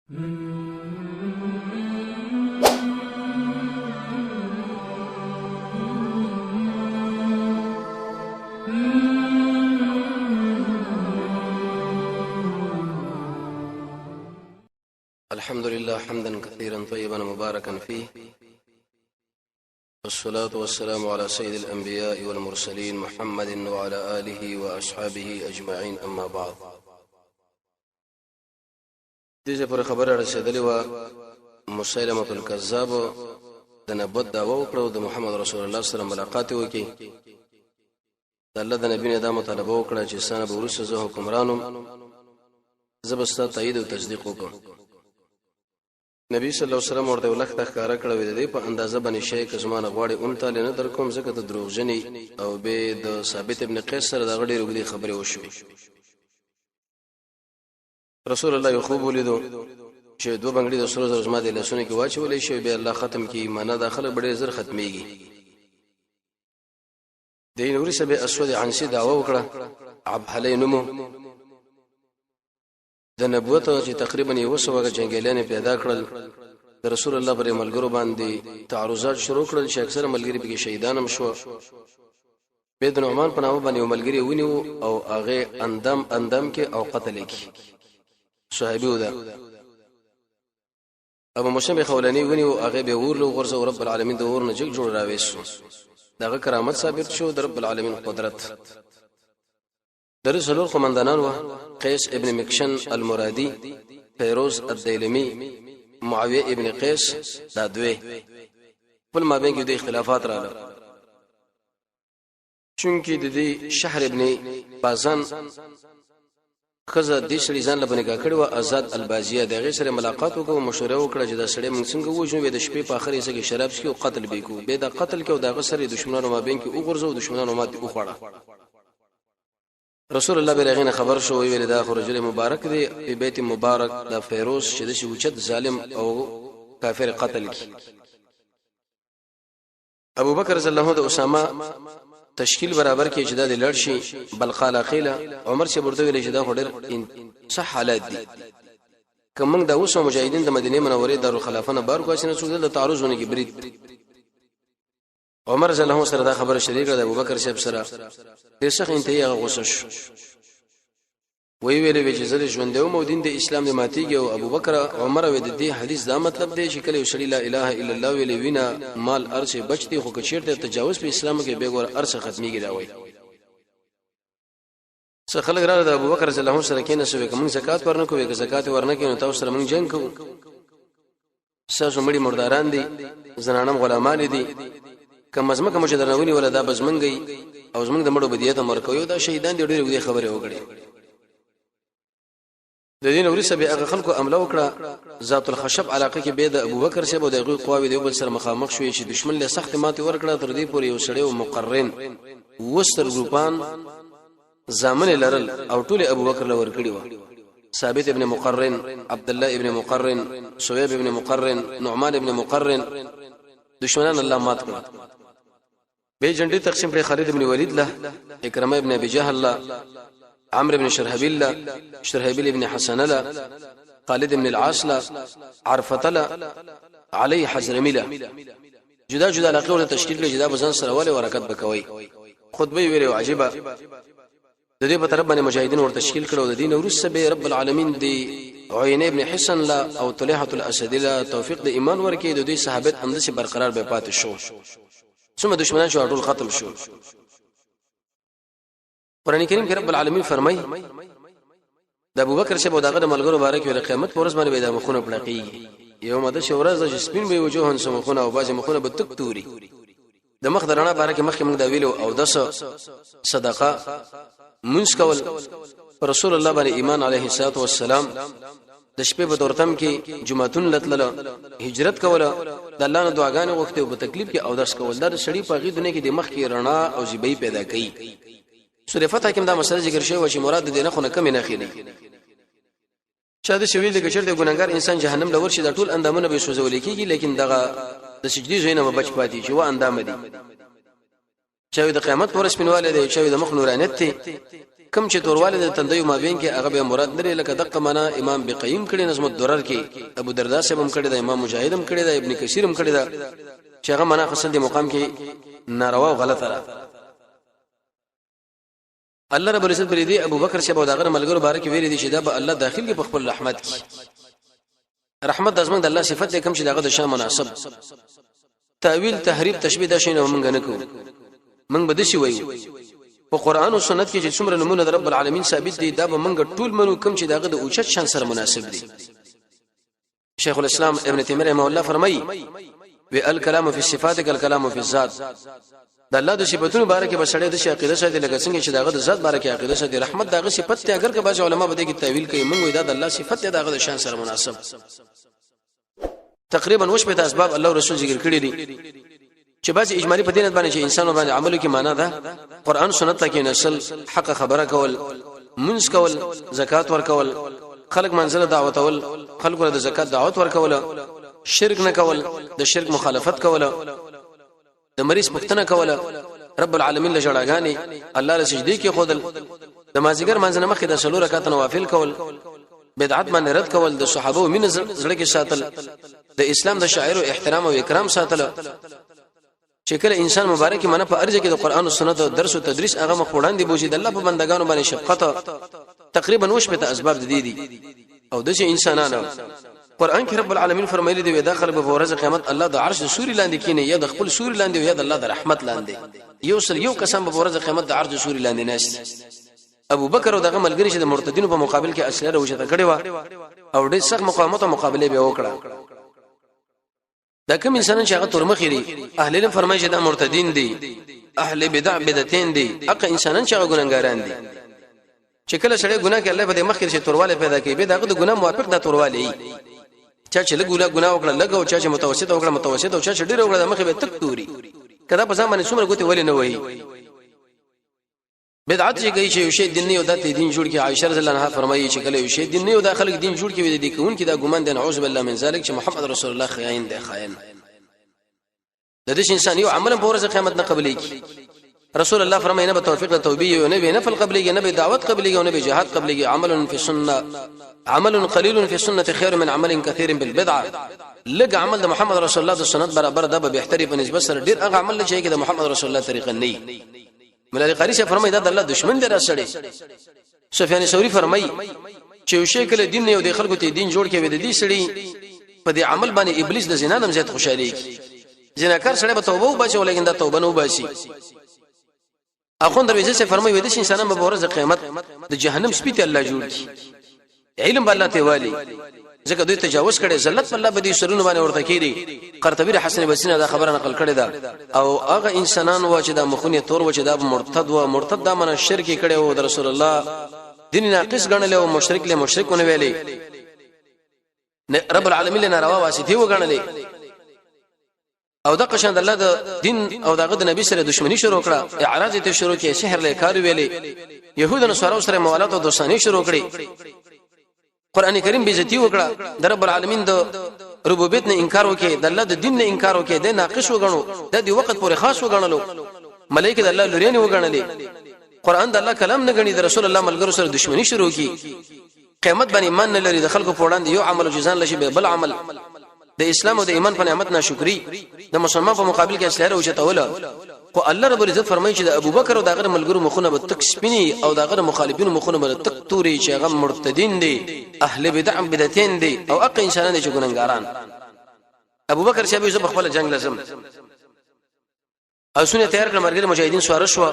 الحمد لله حمدا كثيرا طيبا مباركا فيه، والصلاة والسلام على سيد الأنبياء والمرسلين محمد وعلى آله وأصحابه أجمعين، أما بعد. دې پر خبره رسیدلې و، مسلمه الکذاب د نبوت دعوه وکړه، د محمد رسول الله سره ملاقات وکړي. د الله د نبی نه دا مطالبه وکړه چې سنه به ورسره زه حکمرانم، زه به ستا تایید او تصدیق وکړم. نبی صلی الله علیه وسلم ورته لخت ښکارا کړه، وې د په اندازه باندې شی که زمانه غواړي اون تعالی نه در کوم، ځکه ته دروغجنی. او به د ثابت ابن قیس سره د غړي رګدي خبرې وشوې. رسول الله یو خوب ولیدو چې دوه بنگړي د سرو زرو زما د لاسونو کې واچولې شي، به الله ختم کی، معنا د خلک بډې زر ختميږي. د نوري سبه اسود عنسی دعوه وکړه، عبحلی نومو، د نبوت چې تقریبا یو سو جنگیلان پیدا کړل، د رسول الله پر ملګرو باندې تعرضات شروع کړل چې اکثره ملګری به شهیدان هم شو. به د نعمان په نامه باندې ملګری ونیو او هغه اندام اندام کې او قتل کې صحابي ودا. ابو مسلم خولانی ونیو، هغه به ورلو غرزه، رب العالمین د ور نه جګ جوړ راويسو، دغه کرامت ثابت شو، د رب العالمین قدرت. در څلور قومندانان و: قیس ابن مکشن المرادی، فیروز الدیلمی، معاویه ابن قیس. دا دوی خپل مابین کې د اختلافات رااله، چونکی د دې شهر ابن بازان خزه د سړي ځان لبنه کا کړو، آزاد البازیه، دغه سره ملاقات وکړو، مشوره وکړه چې دا سړی موږ څنګه وژنو؟ د شپې په اخر حصہ کې شراب څښي او قتل به کو. به دا قتل کې او دغه سره دشمنانو مابین کې وګرځو، دشمنانو ماته وخوړه. رسول الله به خبر شو، ویل دا خو رجل مبارک دی په بیت مبارک، دا فیروز چې د اوچت ظالم او کافر قتل کی. ابو بکر رضی الله د اسامه تشکیل برابر کې چې دا د لړ شي. بل قال قیل عمر چې ورته ویل چې دا ډېر صح حالات دي، کوم د اوس مجاهدین د مدینه منورې دارالخلافه نه بار کوی چې څوک د تعرض ونه کې برید. عمر رضی الله سره دا خبره شریک کړه د ابوبکر صاحب سره، ډېر سخت انتهایی هغه غوسه شو، وی ویلې وی چې زه ژوند او دین د اسلام د ماتیږي. او ابوبکر عمر وی د دې حدیث دا مطلب دی چې کله یو سړی لا اله الا الله ویلې، وینا مال ارسه بچتی، خو کچیرته تجاوز په اسلام کې به ګور ارسه ختميږي. دا وای څه خلک راغله د ابوبکر رضی الله سره کینې سوې، کوم زکات ورنکو، وی زکات ورنکې نو تاسو سره مونږ جنگ کوو، ستاسو مړي مرداران دي، زنانم غلامان دي، کوم ځمکه مو چې درنونی ولا دا بزمنګي او زمنګ د مړو بدیت امر کوي، دا شهیدان دي. ډېر وی خبره وکړي. د دین ورسره به هغه خلکو عمله وکړه. ذات الخشب علاقه کې به د ابوبکر صاحب او د هغوی قواوی د بل سره مخامخ شوې چې دشمن له سخت ماته ورکړه. تر دې پورې یو سړی او مقرن وستر ګروپان زامن لرل او ټول ابوبکر لور کړی و: ثابت ابن مقرن، عبد الله ابن مقرن، سویب ابن مقرن، نعمان ابن مقرن. دشمنان الله مات کړ. به جنډي تقسیم کړي: خالد ابن ولید له، اکرمه ابن ابي جهل له، عمرو ابن شرحبيل له، شرحبيل ابن حسن له، خالد ابن العاص له، عرفه له، علي حزرمي له. جدا جدا علاقه ورته تشکیل کړي، جدا بزن سره ولې ورکت بکوي. خطبه ویلې عجیبه، د دې په طرف باندې مجاهدین ورته تشکیل کړو. د دین ورسره به رب العالمین دی عینه ابن حسن لا او طلحه الاسدی لا توفیق د ایمان ورکې، د دې صحابت همداسې برقرار به پاتې شو. څومره دشمنان شو، ټول ختم شو. قران کریم کې رب العالمین فرمایي د ابوبکر صاحب دغه د ملګرو باره کې، قیامت پر ورځ باندې به د مخونه پړقېږي، یو مده شو ورځ چې سپین به وجوهن سمخونه او بعضې مخونه به تک توري. د مخ درنا باره کې مخکې موږ دا ویلو، او دس صدقه، منځ کول، رسول الله باندې ایمان علیه الصلاۃ والسلام، د شپې په تورتم کې جمعتون لتل، هجرت کوله، د الله نه دعاګانې غوښتې او په تکلیف کې او داس کول، دا سړی په غي دنیا کې د مخ کې رڼا او زیبۍ پیدا کوي. سورې فتح کې دا مسله ذکر شوی چې مراد د نه خو نه کم نه خېلي. چا د شویل د کچر د ګناګار انسان جهنم لور شي، د ټول اندامونه به سوزول کیږي، لیکن دغه د سجدي زینه بچ پاتې چې و اندام دي. چا د قیامت پر سپینواله دی، چا د مخ نورانیت دی. کم چې تورواله د تندیو مابین کې هغه به مراد نه لکه دقه معنا امام بقیم کړي نظم الدرر کې ابو دردا صاحب هم کړي دا امام مجاهد هم کړي دا ابن کثیر هم کړي دا چې هغه معنا خپل د مقام کې ناروا او غلطه ده. الله رب العزت پر دې ابو بکر صاحب او دغه ملګرو باره کې ویلي دي چې دا به الله داخل کې په خپل رحمت کې. رحمت د زمنګ د الله صفت دی کوم چې دغه د شان مناسب. تاویل، تحریف، تشبیه دا شی نه مونږ نه کوو، مونږ به دسی وایو په قران او سنت کې چې څومره نمونه د رب العالمین ثابت دي دا به مونږ ټول منو کوم چې دغه د اوچت شان سره مناسب دي. شیخ الاسلام ابن تیمیه رحمه الله فرمایي وی الکلام فی الصفات کالکلام فی الذات. د الله د صفاتونو باره کې بسړې د شي عقیده ساتي لکه څنګه چې داغه د ذات باره کې عقیده ساتي. رحمت داغه صفت ته اگر که بعض علما به دې کې تاویل کوي، موږ دا د الله صفت ته داغه د شان سره مناسب. تقریبا وش په اسباب الله رسول ذکر کړی دي چې بعض اجمالی په دین باندې چې انسان باندې عملو کې معنا ده قران سنت ته کې نسل حق خبره کول، منځ کول، زکات ورکول، خلق منزله دعوت ول، خلق له زکات دعوت ورکول، شرک نه کول، د شرک مخالفت کول، د مریض پوښتنه کوله، رب العالمین له جړاګانی الله له سجدي کې خودل، د مازیګر منځنه مخکې د سلو رکعات نوافل کول، بدعت باندې رد کول، د صحابه مين زړه کې ساتل، د اسلام د شاعر احترام او اکرام ساتل. چې کله انسان مبارک منه په ارزه کې د قران او سنت او درس او تدریس هغه مخ وړاندې بوزي، د الله په بندگانو باندې شفقت، تقریبا وش په اسباب د دې دي. او د انسانانو قران کې رب العالمین فرمایلی دی دا خلک په ورځ قیامت الله د عرش د سوري لاندې کینې، یا د خپل سوري لاندې یا د الله د رحمت لاندې. یو سل یو کسان په ورځ قیامت د عرش د سوري لاندې ناست. ابو بکر او دغه ملګری چې د مرتدینو په مقابل کې اسلحه راوچته کړې و او ډېر سخت مقاومت او مقابله به وکړه. دا کوم انسانان چې هغه تورمخې دي، اهل علم فرمایي چې دا مرتدین دي، اهل بدع بدعتین دي، هغه انسانان چې هغه ګناګاران دي. چې کله سړی ګناه کوي الله به د مخکې شي تورواله پیدا کوي، به داغه د ګناه موافق د تورواله. چا چې لږ ګناه وکړه لږ، او چا چې متوسط وکړه متوسط، او چا چې ډیر وکړه د مخې به تک توري. کله په ځان باندې څومره ګوتې ولې نه وایي. بدعت چې کوي چې یو شی دین نه یو دته دین جوړ کی. عائشه رضی الله عنها فرمایي چې کله یو شی دین نه یو د خلک دین جوړ کی وي، د کوون کې دا ګمان دی نعوذ بالله من ذلک چې محمد رسول الله خائن دی، خائن. د دې انسان یو عمل په ورځ قیامت نه قبليږي. رسول الله فرمایي نه به توفیق د توبې یو، نه به نفل قبليږي، نه به دعوت قبليږي، نه به جهاد قبليږي. عمل فی سنه، عمل قليل في سنه خير من عمل كثير بالبدعه. لګ عمل د محمد رسول الله د سنت برابر ده به بهتري په نسبت سره ډیر هغه عمل چې د محمد رسول الله طریقه نه. مولا قاری صاحب فرمایي دا د الله دشمن دی را سړی. سفیان ثوری فرمایي چې یو شی کله دین نه یو د خلکو ته دین جوړ کې وي، د دې سړي په دې عمل باندې ابلیس د زنا نم زیات خوشالي کی. زناکار سړی به توبه وباسي ولیکن دا توبه نه وباسي. اخوند درویزه سے فرمایي د انسانان به ورځ قیامت د جهنم سپی ته الله جوړ کی، علم به الله ته والی، ځکه دوی تجاوز کړي، ذلت په الله به دې سرونه باندې ورته کیری. قرطبی حسن بصری دا خبره نقل کړې ده. او هغه انسانان و چې دا مخونه تور و چې دا مرتد و، مرتد دا من شرک کړي او د رسول الله دین ناقص ګڼل او مشرک له مشرک ونه ویلي، رب العالمین له ناروا واسطه وګڼلې، او د قشان د الله د دین او دغه د نبی سره دښمنی شروع کړه، اعراض ته شروع کړي، سحر له کار ویلې، يهود نصارو سره موالات او دوستانی شروع کړي، قران کریم بیزتی وکړه، د رب العالمین د ربوبیت نه انکار وکړي، د الله د دین نه انکار وکړي، د ناقص وګڼو، د دې وخت پورې خاص وګڼلو، ملائکه د الله لورین وګڼلې، قران د الله کلام نه غني، د رسول الله ملګرو سره دښمنی شروع کړي، قیامت باندې ایمان نه لري، د خلکو په وړاندې یو عمل او جزان لشي به بل عمل، د اسلام او د ایمان په نعمت ناشکری، د مسلمان په مقابل کې اسلحه راوچتوله. خو الله رب العزت فرمایي چې د ابوبکر او د هغه ملګرو مخونه به تک سپینی او د هغه مخالفینو مخونه به تک توري چې هغه مرتدین دي، اهل بدع بدعتین دي او اق انسانان دي چې ګناګاران. ابوبکر صاحب یې په خپل جنگ لازم او سونه تیار کړ، مرګري مجاهدین سوار شو.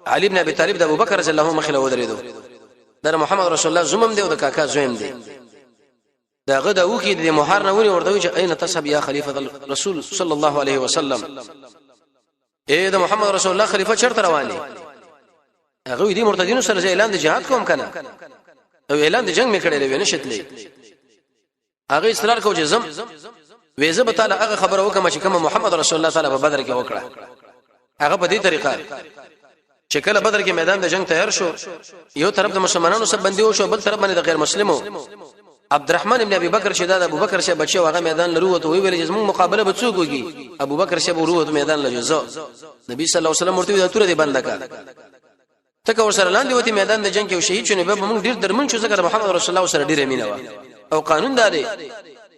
علي ابن ابي طالب د ابوبکر رضی الله عنه مخې له ودرېدو، در محمد رسول الله زمم دی او د کاکا زویم دی. داغه د وکی د مہر نه ونی ورته چې اين تصب یا خلیفہ رسول صلی الله علیه وسلم، اے د محمد رسول الله خلیفہ چرته روان دي؟ هغه دې مرتدینو سره اعلان د جهاد کوم کنه او اعلان د جنگ میکړی لوي نشتلې. هغه اصرار کو چې زم وېزه به تعالی هغه خبره وکم چې کوم محمد رسول الله تعالی په بدر کې وکړه. هغه په دې طریقه چې کله بدر کې میدان د جنگ تیار شو، یو طرف د مسلمانانو سره بندي وشو، بل طرف باندې د غیر مسلمو. عبدالرحمن ابن ابي بکر چې دا د ابو بکر شه بچي هغه میدان لرو وته ویل چې موږ مقابله به څوک وکي؟ ابو بکر شه وروته میدان لږه. نبی صلی الله علیه وسلم ورته دا تور دی بند کړ. ته که ورسره لاندې وتی میدان د جنگ کې او شهید شونه به موږ ډیر درمن شو، ځکه محمد رسول الله سره ډیر مینه و. او قانون دا دی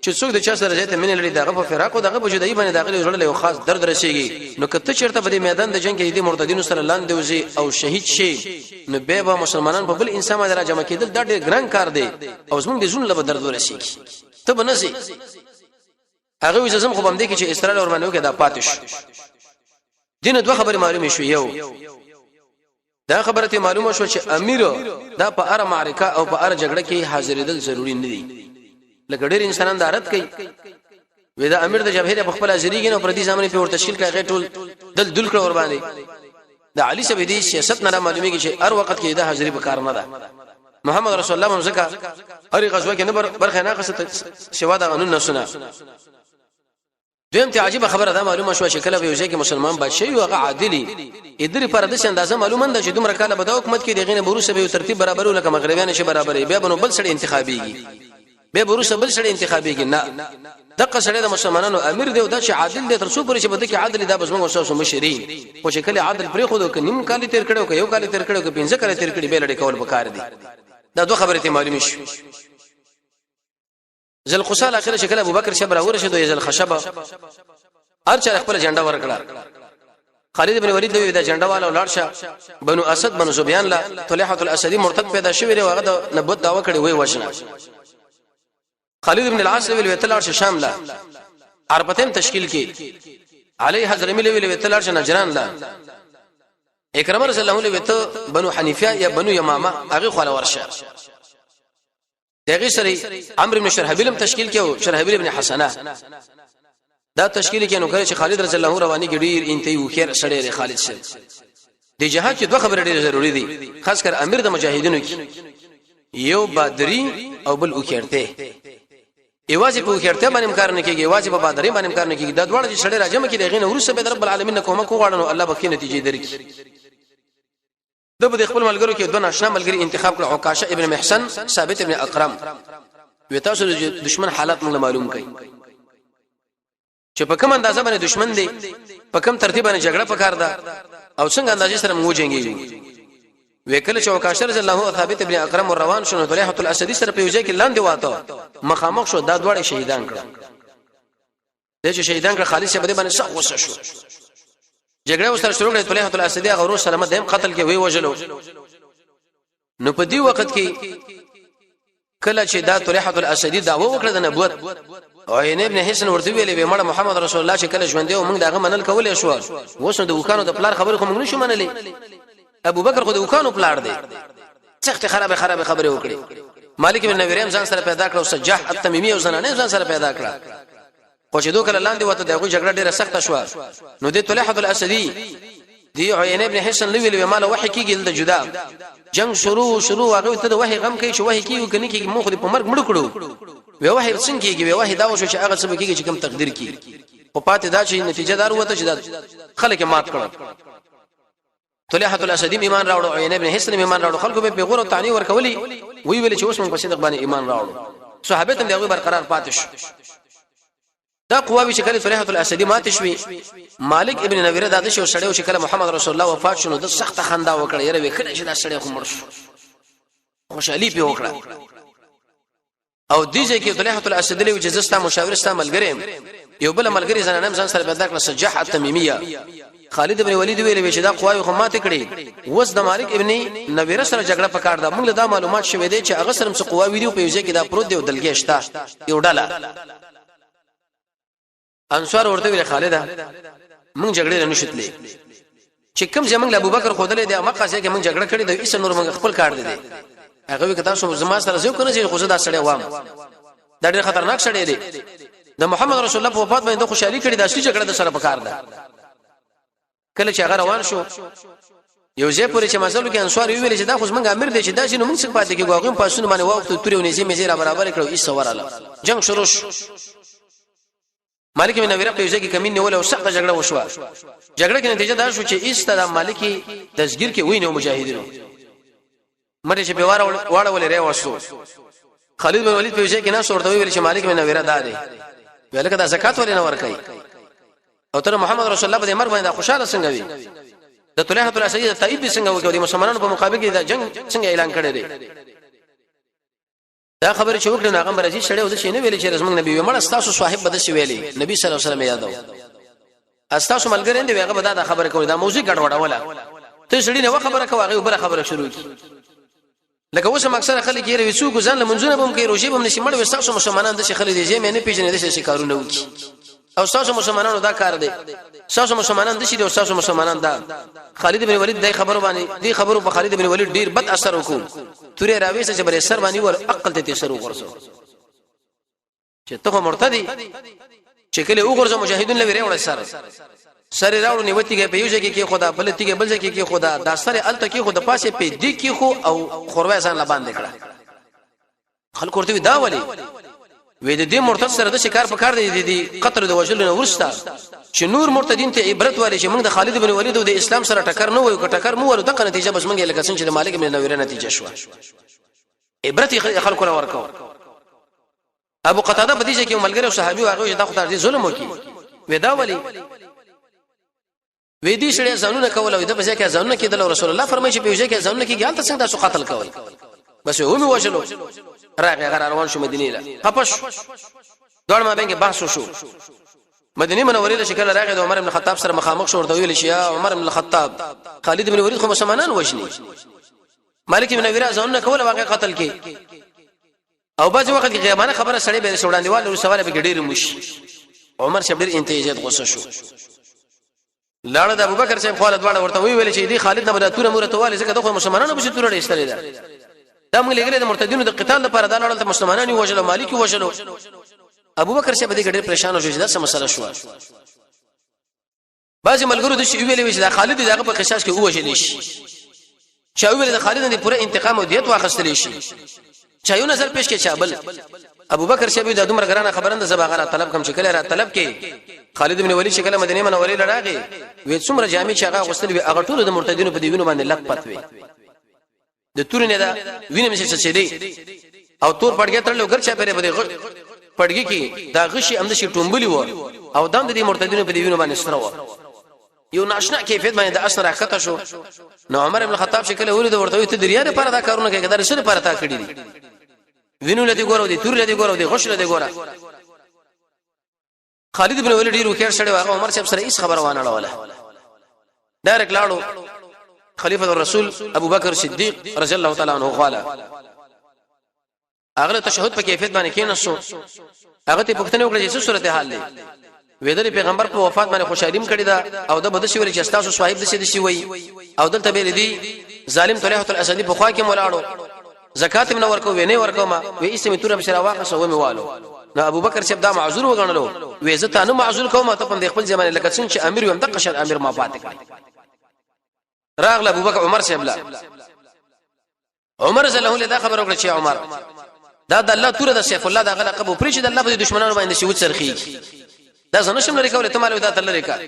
چې څوک د چا سره زیاته مینه لري، دغه په فراق او دغه په جدایي باندې دغه زړه له خاص درد رسیږي. نو کته چیرته په دې میدان د جنگ کې د مرتدینو سره لاندې وځي او شهید شي، نو به به مسلمانان په بل انسان باندې راجمع کېدل دا ډیر ګران کار دی او زمونږ د زړه له درد ورسیږي. ته به نسی هغه وی زم خو باندې کې چې اسرائیل اور باندې کې دا پاتې شو. دینه دوه خبرې معلومې شو. یو دا خبره ته معلومه شو چې امیر دا په هر معرکه او په هر جګړه کې حاضرېدل ضروری نه دي، لکه ډېر انسانان دا رد کوي، وې دا امیر د جبهې په خپل حاضرېږي، نو پر دې زمانه په ورته تشکیل کړي ټول دل دل کړ ور باندې. د علي سبي دي سیاست نه معلومیږي چې هر وخت کې دا حاضری په کار نه ده. محمد رسول الله مزکه هر غزوه کې نه برخه نه خسته سوا د غنون نه سنا. دویم ته عجیب خبره دا معلومه شو چې کله به یو ځای کې مسلمان بادشاہ یو هغه عادلی ادري پر د اندازه معلومه ده چې دومره کاله به د حکومت کې دغه نه بروسه به ترتیب برابرو، لکه مغربیان شي برابرې، بیا به نو بل سړي انتخابيږي، بیا بروسه بل سړي انتخابيږي. نه، دغه سړی د مسلمانانو امیر دی او دا چې عادل دی، تر څو پورې چې بده کې عادل دا بس موږ اوسه مشری. خو چې کله عادل پرې خو د نیم کال تیر کړو، که یو کال تیر کړو، که 15 کال تیر کړي، به لړې کول پکار دي. دا دوه خبرې ته معلومې شي. ذل قصال اخر چې کله ابوبکر شبر ورشد، یې ذل خشبه هر چا خپل جنډه ورکړه. خالد بن ولید لوی دا جنډه والا ولاړ شه بنو اسد بنو زبیان لا طلحه الاسدی مرتد پیدا شوی دی، هغه د نبوت داوا کړی وی وژنه. خالد بن العاص ویل وتلار شه شام لا عربتین تشکیل کی. علی حضرمی ویل وتلار شه نجران لا. اکرمه رضی الله عنه ویته بنو حنیفه یا بنو یمامه هغه خو ورشه. دغه سره عمرو بن شرحبیل هم تشکیل کړو، شرحبیل ابن حسنه دا تشکیل کې. نو کله چې خالد رضی الله رواني کې ډیر انتهي وخیر سړی دی خالد سره. د جهاد کې دوه خبرې ډېر ضروری دي، خاص کر امیر د مجاهدینو کې، یو بادری او بل وکړته. یوازې په وکړته باندې کار نه کیږي، یوازې په بادری باندې کار نه کیږي. دا دواړه چې سړی راجم کې دغه نه ورسره به رب العالمین نه کومه کو غواړنو الله به ښه نتیجې درکړي. د په خپل ملګرو کې دوه ناشنا ملګری انتخاب کړ، عکاشه ابن محسن، ثابت ابن اکرم. وی تاسو د دشمن حالت موږ معلوم کړئ چې په کوم اندازه باندې دشمن دی، په کوم ترتیب باندې جګړه پکار ده او څنګه اندازې سره موږ جنگیږو. وکله چې عکاشه رضی الله عنه ثابت ابن اکرم روان شونه طلحه الاسدی سره په یو ځای کې لاندې واته مخامخ شو، دا دواړه شهیدان کړه. د چې شهیدان کړ، خالد صاحب دې باندې سخت غوسه شو، جګړه وسره شروع کړه. طلحه الاسدی هغه ورو سلامت دیم قتل کې وی وژلو. نو په دې وخت کې کله چې دا طلحه الاسدی دا وکړه د نبوت، او عین ابن حسن ورته ویلې وی مړ محمد رسول الله چې کله ژوند دی موږ داغه منل کولای شو، اوس نو د وکانو د پلار خبره خو موږ نشو منلې، ابو بکر خو د وکانو پلار دی. سخت خراب خراب خبره وکړي. مالک بن نویریم ځان سره پیدا کړ او سجاح التمیمی او زنانه ځان سره پیدا کړه. خو چې دوی کله لاندې وته دغه جګړه ډیره سخته شو، نو د طلحه الاسدی دی عینه ابن حسن لوی لوی مال وحی کیږي دلته جدا جنگ شروع شروع. هغه ته د وحی غم کوي چې وحی کیږي کني کیږي، مونږ خو په مرګ مړ کړو. وی وحی څنګه کیږي؟ وی وحی دا وشو چې هغه څه کیږي چې کوم تقدیر کیږي. خو پاتې دا چې نتیجه دار وته چې دا خلک مات کړل. طلحه الاسدی ایمان راوړو، عینه ابن حسن ایمان راوړو، خلکو به پیغور او تعنی ورکولي. وی ویل چې اوس موږ په صدق باندې ایمان راوړو. صحابه ته دغه برقرار پاتې شو. دا قواوی چې کله طلحه الاسدی مات شوی، مالک ابن نویره دا د شو سړیو چې کله محمد رسول الله وفات شونه د سخت خندا وکړه، یره وکړه چې دا سړی خو مړ شو، خوشحالي په وکړه. او دې ځای کې طلحه الاسدی له چې زستا مشاور ستا ملګری یو بل ملګری زنانم ځان سره پیدا کړ، سجاح التمیمیه. خالد ابن ولید ویل چې دا قواوی خو ماته کړي، وس د مالک ابن نویره سره جګړه پکار ده. موږ له دا معلومات شوې دي چې هغه سره څه قواوی دی په یو ځای کې دا پروت دی او دلګې شته یو ډله. انصار ورته ویل خالد مونږ جګړې نه نشتلې، چې کوم ځای مونږ ابو بکر خودلې دی مکه ځای کې مونږ جګړه کړې ده، ایسه نور مونږ خپل کار دی. هغه وی کته شو زما سره زو کنه چې خو زه دا سړی وام، دا ډېر خطرناک سړی دی، د محمد رسول الله په وفات باندې خوشحالي کړې، د اصلي جګړه د سره پکار ده. کله چې هغه روان شو یو ځای پورې چې مسلو کې انصار ویل چې دا خو زمونږ امیر دی چې دا چې نو موږ څنګه پاتې کېږو. هغه پاسونه باندې واوښتو، تورې او نيزې مې را برابر کړو، ایسه وراله جنگ شروع شو. مالک بن نویره په یوځای کې کمین نیول او سخته جګړه وشوه. جګړه کې نتیجه دا شو چې ایسته د مالکی دستګیر کې وینو مجاهدینو مړ چې په واره واړه ولې ری وسو. خالد بن ولید په یوځای کې نه ورته ویل چې مالک بن نویره دا دی، ویل کدا زکات ولې نه ورکای او تر محمد رسول الله په مرګ باندې خوشاله څنګه وي؟ د طلحه الاسدی د تایید څنګه وکړ د مسلمانانو په مقابل کې د جنگ څنګه اعلان کړی دی؟ دا خبره چې وکړه، هغه مرضی سړی او د شي نه ویل چې زمونږ نبی ومړ، تاسو صاحب بد شي ویلي، نبی صلی الله علیه وسلم یادو، تاسو ملګری دی، هغه به دا خبره کوي، دا موضوع ګډوډوله. ته سړی نه خبره کوي، هغه بل خبره شروع کی. لکه اوس هم اکثره خلک یې وي، څوک ځان له منځونه بم کوي، روزي بم نشي. مړ وساسو مسلمانان د شي خلک دي، چې مې نه پیژنې، د شي کارونه وکي، او تاسو مسلمانانو دا کار دی، تاسو مسلمانان د شي دي، او تاسو مسلمانان دا. خالد بن ولید د خبرو باندې، دی خبرو په خالد بن ولید ډیر بد اثر وکړ. تورې راويسه چې بر سر باندې ور عقل ته سر وغورځو چې ته مرتدی. چې کله وګورځو، مجاهدون لوي راوړل، سر سر راوړ، نیوتیږي په یو ځای کې خدا، بل تیږي بل ځای کې خدا، دا سر الته کې خدا پاسه په دې کې خو، او خوروا ځان لباندې کړه. خلک ورته دا ولي؟ وې د دې مرتد سره د شکار په کار دی، د قتل د وژلو نه ورسته چې نور مرتدین ته عبرت والي چې موږ د خالد بن ولید او د اسلام سره ټکر نه وایو، که ټکر مو ورو دغه نتیجه بس موږ لکه څنګه چې د مالک بن نویره نتیجه شو. عبرت خلکو له ورکو. ابو قتاده په دې کې ملګری او صحابي هغه دا خو تر دې ظلم وکي. وې دا ولي؟ وې دې سړي ځانونه کول او د په ځای کې ځانونه کېدل. رسول الله فرمایي چې په ځای کې ځانونه کېږي، هلته څنګه تاسو قتل کوي؟ بس و مې وژلو. راغی غر روان شو مدینه له خپش، دوړ ما بینګ بحث شو. مدینه منورې له شکل راغی، د عمر بن خطاب سره مخامخ شو، ورته ویل شي یا عمر بن الخطاب، خالد بن ولید خو مسلمانان وژني، مالک بن نویره ځانونه کول، واقع قتل کې. او بعض وخت کې غیبانه خبره سړی به وړاندې والو سوال به ډیر مش. عمر صاحب ډیر انتهایی غوسه شو، لاړه د ابوبکر صاحب خاله، دواړه ورته وی ویل چې دی خالد نه بده توره موره تواله، ځکه دغه مسلمانانو به توره ایستلې ده، دا موږ لګلې د مرتدینو د قتال لپاره، دا لړل ته مسلمانانو وژلو، مالک وژلو. ابوبکر صاحب دې ډېر پریشان شو چې دا څه مسله شو. بعضی ملګرو د شی ویلې چې دا خالد دغه په قصاص کې وژل شي، چا ویل د خالد نه پوره انتقام او دیت واخستل شي، چا یو نظر پیش کې، چا بل. ابو بکر شبي د دومره ګرانه خبره ده، زبا غره طلب کوم. چې کله را طلب کې خالد بن ولید، چې کله مدینه منورې لړاغي، وې څومره جامې چې هغه غوستل وي، هغه ټول د مرتدینو په دیونو باندې لګ پات وي، د تورې نه دا وینه مې څه دی، او تور پړګې تړلو ګرچا پرې بده پړګې کې دا غشي هم د شي ټومبلی و، او دم د دې مرتدینو په دیونو باندې سره و. یو ناشنا کیفیت باندې د اثر راکته شو. نو عمر ابن خطاب چې کله ولید، ورته ته دریا لپاره دا کارونه کوي، دا رسول لپاره تا کړی دي؟ وینو لدی ګورو، دي تور لدی ګورو، دي غش لدی ګوره. خالد بن ولید ډیر وکړ سړی، هغه عمر صاحب سره هیڅ خبره وانه ړوله، ډایرک لاړو خلیفہ الرسول ابو بکر صدیق رضی الله تعالی عنہ خواله. هغه تشهد په کیفیت باندې کیناسو، هغه ته پوښتنه وکړه چې څه صورت حال دی؟ ویدل پیغمبر په وفات باندې خوشحالیم کړی دا، او د بده شي ویل چې تاسو صاحب د شي د شي وای، او دلته به دی ظالم طلحه الاسدی په خوا کې مولاړو، زکات هم نه ورکو، وینه ورکو، ما وی اسمه تور بشرا واخصه و میوالو. نو ابو بکر صاحب دا معذور وګڼلو، وې زه تا نه معذور کوم، ته په خپل زمانه لکه څنګه چې امیر وم، دغه شان امیر ما پاتې کړ. راغله ابو بکر عمر صاحب لا، عمر زله له دا خبر وکړه چې عمر، دا د الله توره د سیف الله دا غلقب پرې چې د الله په دشمنانو باندې شي وڅرخي، دا زنه شم لري کوله، ته مال دا تل لري کا،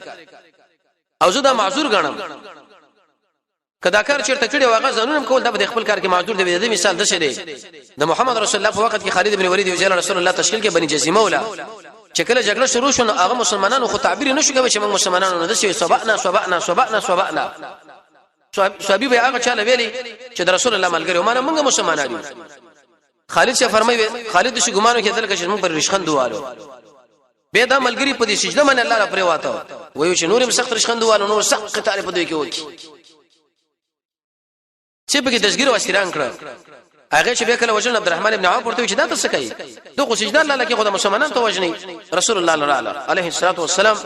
او زه دا معذور غنم. کدا کار چیرته کړی واغه ځانونه کول، دا په خپل کار کې معذور دی. د مثال د شه دی، د محمد رسول الله په وخت کې خالد بن ولید یو ځل رسول الله تشکیل کې بني جزیمه ولا، چې کله جګړه شروع شونه، هغه مسلمانانو خو تعبیر نه شو کوي چې موږ مسلمانانو نه دسي، سبعنا سبعنا سبعنا سبعنا. صحابي به هغه چاله ویلي چې د رسول الله ملګری ومانه، موږ مسلمانان یو. خالد څه فرمایي؟ خالد شي ګمانو کې دلته چې موږ پر رشخند والو، به دا ملګری په دې سجده باندې الله را پرې واته، وایو چې نورم سخت رشخند والو، نور سخت قتال په دوی کې وکي، چې په کې دسګیر واسیران کړ. هغه چې به کله وجل، عبدالرحمن ابن عوف ورته چې دا ته څه کوي؟ دغه سجده الله لکه خدای مسلمانان ته وجني. رسول الله علیه الصلاه والسلام،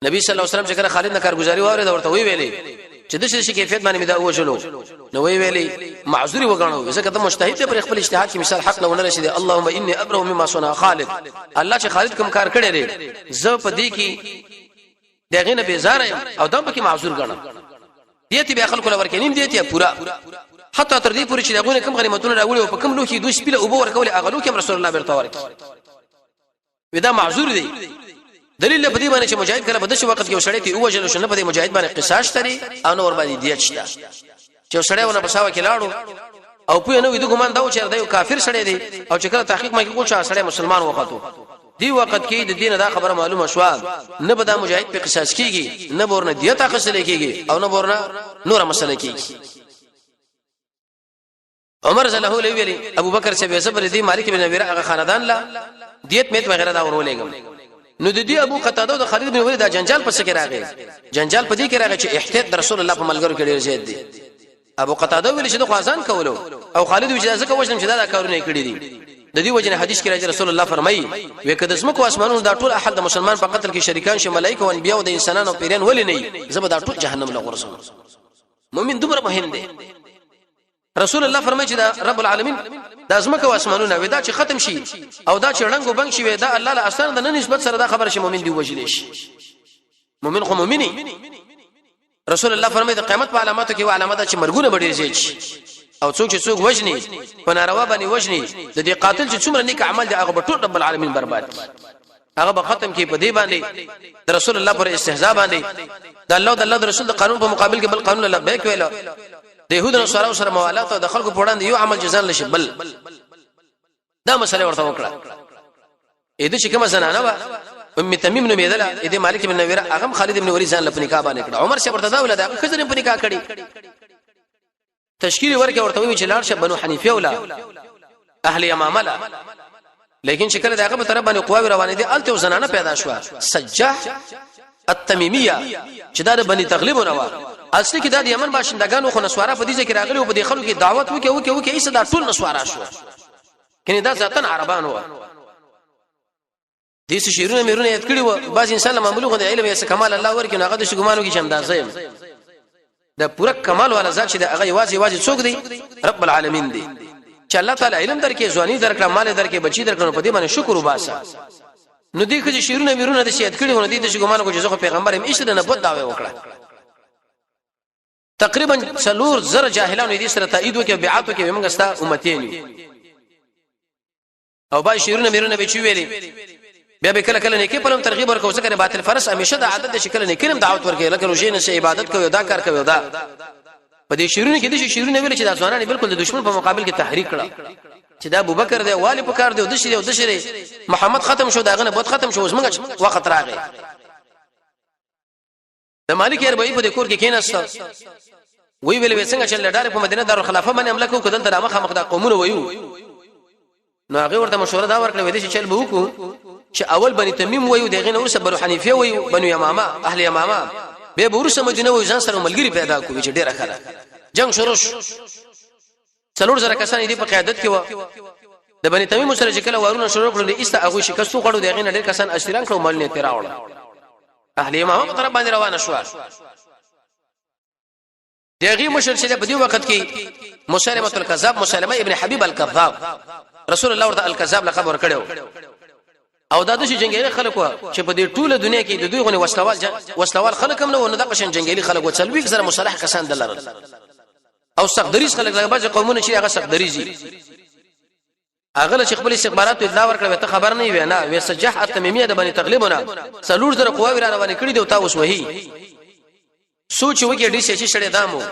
نبی صلی الله علیه وسلم چې کله خالد نه کارګزاري واورید، ورته وی ویلې چې د شي کیفیت باندې دا وژلو، نو وی ویلې معذوري وګڼو، ځکه ته مجتهد ته پر خپل اجتهاد کې مثال حق نه رسیدي. اللهم انی ابرو مما صنع خالد، الله چې خالد کوم کار کړی دی، زه په دې کې دغه نه بیزار یم او دم پکې معذور ګڼم. دیته بیا خلکو لور کې نیم دیته پورا، حتی تر دې پورې چې دغه کوم غنیمتونه راوړي او په کوم لوخي دوی سپیله اوبو ورکول، هغه لوخي رسول الله بیرته ورکړي. ودا معذور دی. دلیل په دې باندې چې مجاهد کله په دغه وخت کې وسړی ته وژل شو، نه په دې مجاهد باندې قصاص تري او نور باندې دیت شته. چې وسړی ونه بساوه کې لاړو او په نو د ګمان دا و چې دا یو کافر سړی دی، او چې کله تحقیق ما کې کو چې سړی مسلمان وخته، دی وخت کې د دین دا خبره معلومه شو، نه به دا مجاهد په قصاص کیږي، نه ورنه دیت اخیستل کیږي او نه ورنه نور مسله کیږي. عمر رضی الله عنه ویلي ابو بکر چې زبر دی مالک بن نویره هغه خاندان لا دیت میت وغیرہ دا ورولېګم. نو د دې ابو قتاده او د خالد بن ولید دا جنجال پس کې راغی. جنجال په دې کې راغی چې احتیاط د رسول الله په ملګرو کې ډیر زیات دی. ابو قتاده ویل چې د خو کولو او خالد ویل چې ځکه وژنم چې دا کارونه کړی دي. د دې وجنه حدیث کې راځي، رسول الله فرمایي وکړه د زمکو اسمانونو دا ټول احد د مسلمان په قتل کې شریکان شي، ملائکه او انبیا او د انسانانو پیران ولې نه، زه به دا ټول جهنم له غورځم. مؤمن دومره مهم دی. رسول الله فرمایي چې دا رب العالمین د ازمکه او اسمانونه ودا چې ختم شي او دا چې رنګ وبنګ شي، دا الله له اسان د نه نسبت سره دا خبره شي مؤمن دی وجل شي. مؤمن خو مؤمني. رسول الله فرمایي د قیامت په علاماتو کې یو علامه ده چې مرګونه به ډیر زیات شي او څوک چې څوک وژني، په ناروا باندې وژني، د دې قاتل چې څومره نیک عمل دی هغه به ټول رب العالمین برباد کړي، هغه به ختم کی. په دې باندې د رسول الله پر استهزاء باندې د الله د الله د رسول د قانون په مقابل کې بل قانون لبیک ویل، د يهودو نصارو سره موالات او د خلکو په وړاندې یو عمل جزان لشي بل، دا مسله ورته وکړه. اې د چې کومه زنانه و ام تمیم نو میدله، اې د مالک بن نویره، هغه خالد بن ولید ځان لپاره نکاح باندې کړ. عمر شه ورته دا ولدا خزر په نکاح کړي، تشکیل ورکه ورته وی چې لاړ شه بنو حنیفه ولا اهل یمامه لا. لیکن چې کله دغه په طرف باندې قواوی روانې دي، الته زنانه پیدا شو، سجه التمیمیه، چې دا د بنی تغلب نه و. اصل کې دا د یمن باشندگانو خو نسوارا په دې ځای کې راغلي او په دې خلکو کې دعوت وکي وکي وکي، ایسه دا ټول نسوارا شو، کني دا ذاتن عربان و. دې څه شعرونه میرونه یاد کړي و. بعض انسان له معمولی غو د علم یې کمال الله ورکړي، نو هغه د ګمانو کې چې اندازې د پوره کمال والا ذات چې د هغه یوازې یوازې څوک دی؟ رب العالمین دی. چې الله تعالی علم درکې، ځواني درکړه، مال درکې، بچی درکړه، په دې باندې شکر وباسه. نو دې خو شعرونه میرونه د شهید کړي ونه دي، د ګمانو کې چې زه پیغمبر یم، ایسه د نبوت دعوه وکړه. تقریبا 4000 جاهلانو دې سره تایید وکړي، بیعت وکړي، موږ ستا امتین یو. او با شعرونه میرونه به چی ویلي، بیا به کله کله نیکی په لوم ترغیب ورکو، ځکه باطل فرس همیشه د عادت د شکل نیکی هم دعوت ورکړي، لکه روزې نه عبادت کوي، دا کار کوي. دا په دې شعرونه کې د شعرونه ویل چې د ځوانان بالکل د دشمن په مقابل کې تحریک کړه چې دا ابوبکر دی، والی په کار دی، او د شری او د شری محمد ختم شو، داغه نه بود ختم شو، زمونږ وخت راغی. د مالک اربعی په کور کې کېناست، وی ویل وی څنګه چې لډار په مدینه دارالخلافه باندې حمله کو، کدل تر مخه مخ دا قومونه ویو. نو هغه ورته مشوره دا ورکړه، وې چې چل به وکړو چې اول بنی تمیم ویو، دغه نو ورسره بنو حنیفه ویو، بنو یمامه، اهل یمامه، به ورسره مدینه ویو، ځان سره ملګری پیدا کوي چې ډیره خره جنگ شروع شو. 4000 کسان دي په قیادت کې و. د بنی تمیم سره چې کله وارونه شروع کړل، ایسته هغه شکست وخوړو، دغه نه ډیر کسان اسیران کړو، مال نه تیراوړ، اهل امامه په طرف باندې روانه شو. دغه مشر چې په دې وخت کې مسلمه الکذاب، مسلمه ابن حبیب الکذاب، رسول الله ورته الکذاب لقب ورکړو. او دا د جنگیالي خلکو چې په دې ټوله دنیا کې د دوی غونې وسلوال وسلوال خلک هم نه و، نو د قشن جنگیالي خلک و، 40,000 مسلح کسان دلرل او سخت دریز خلک، لکه بعضې قومونه چې هغه سخت دریزي. هغه چې خپل استخبارات اطلاع ورکړه، ته خبر نه وی نه وی سجح التمیمیه د بنی تغلبونه 4000 قواوی را روانې کړې دي او تا اوس وهي. سوچ وکړي ډي سي چې شړې دامو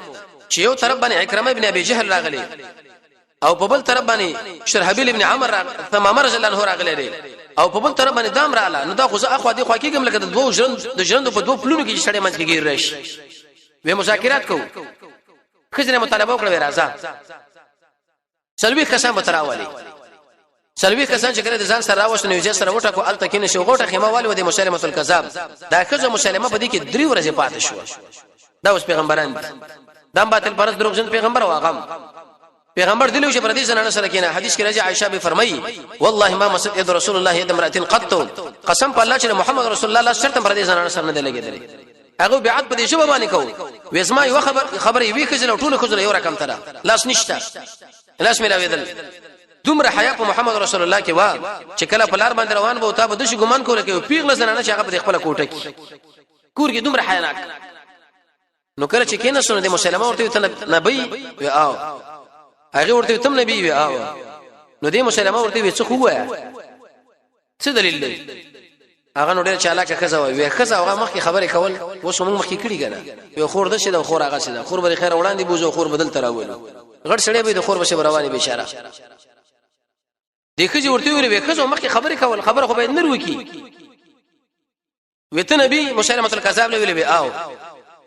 چې یو طرف باندې عکرمه ابن ابي جهل راغلی او په بل طرف باندې شرحبیل ابن عمر ثمامه رضی الله عنه راغلی دی او په بل طرف باندې دام رااله، نو دا خو زه اخوا دی خوا کېږم لکه د دوو ژرند د ژرندو په دوو پلونو کې چې سړی منځ کې ګیر راشي. وې مذاکرات کوو، خزنه مطالبه وکړه، راځه سلوي کسان به تراولي. سلوي کسان چې کله د ځان سره راوښت، نو یې سره وټاکو، الته کې نشو غوټه خیمه والي و. د مسلمه الکذاب دا خزه مسلمه په دې کې درې ورځې پاتې شو. دا اوس پیغمبران دي، دا باطل پرز دروغجن پیغمبر واغم پیغمبر دلو چې پر دې زنانه سره کینه. حدیث کې راځي، عائشه به فرمایي والله ما مست يد رسول الله يد امراه قط، قسم په الله چې محمد رسول الله شرط پر دې زنانه سره نه لګیدل. هغه بیعت په دې شوه باندې کو، وېزما یو خبر خبرې وی خزل ټول خزل یو رقم تر لاس نشته لاس ملاویدل. دومره حیا په محمد رسول الله کې وا چې کله په لار باندې روان وو، تا به د شي ګمان کوله کې پیغله زنانه چې هغه په خپل کوټه کې کور کې دومره حیا ناک. نو کله چې کینې سونه د مسلمان ورته ته نبی وی او هغه ورته تم نبی وی او نو د مسلمان ورته وی څه خو وایا، څه دلیل دی؟ هغه نو ډیر چالاکه خزه وای، وی خزه هغه مخکې خبرې کول اوس موږ مخکې کړی کنه، وی خور د شه د خور هغه شه خور به خیر وړاندې بوزو، خور بدل تراولو، غټ سړی به د خور بشه رواني بیچاره. د خځې ورته ویل وی خځو مخکې خبرې کول، خبره خو باید نر وکي. وته نبی مسلمه الکذاب له ویل وی او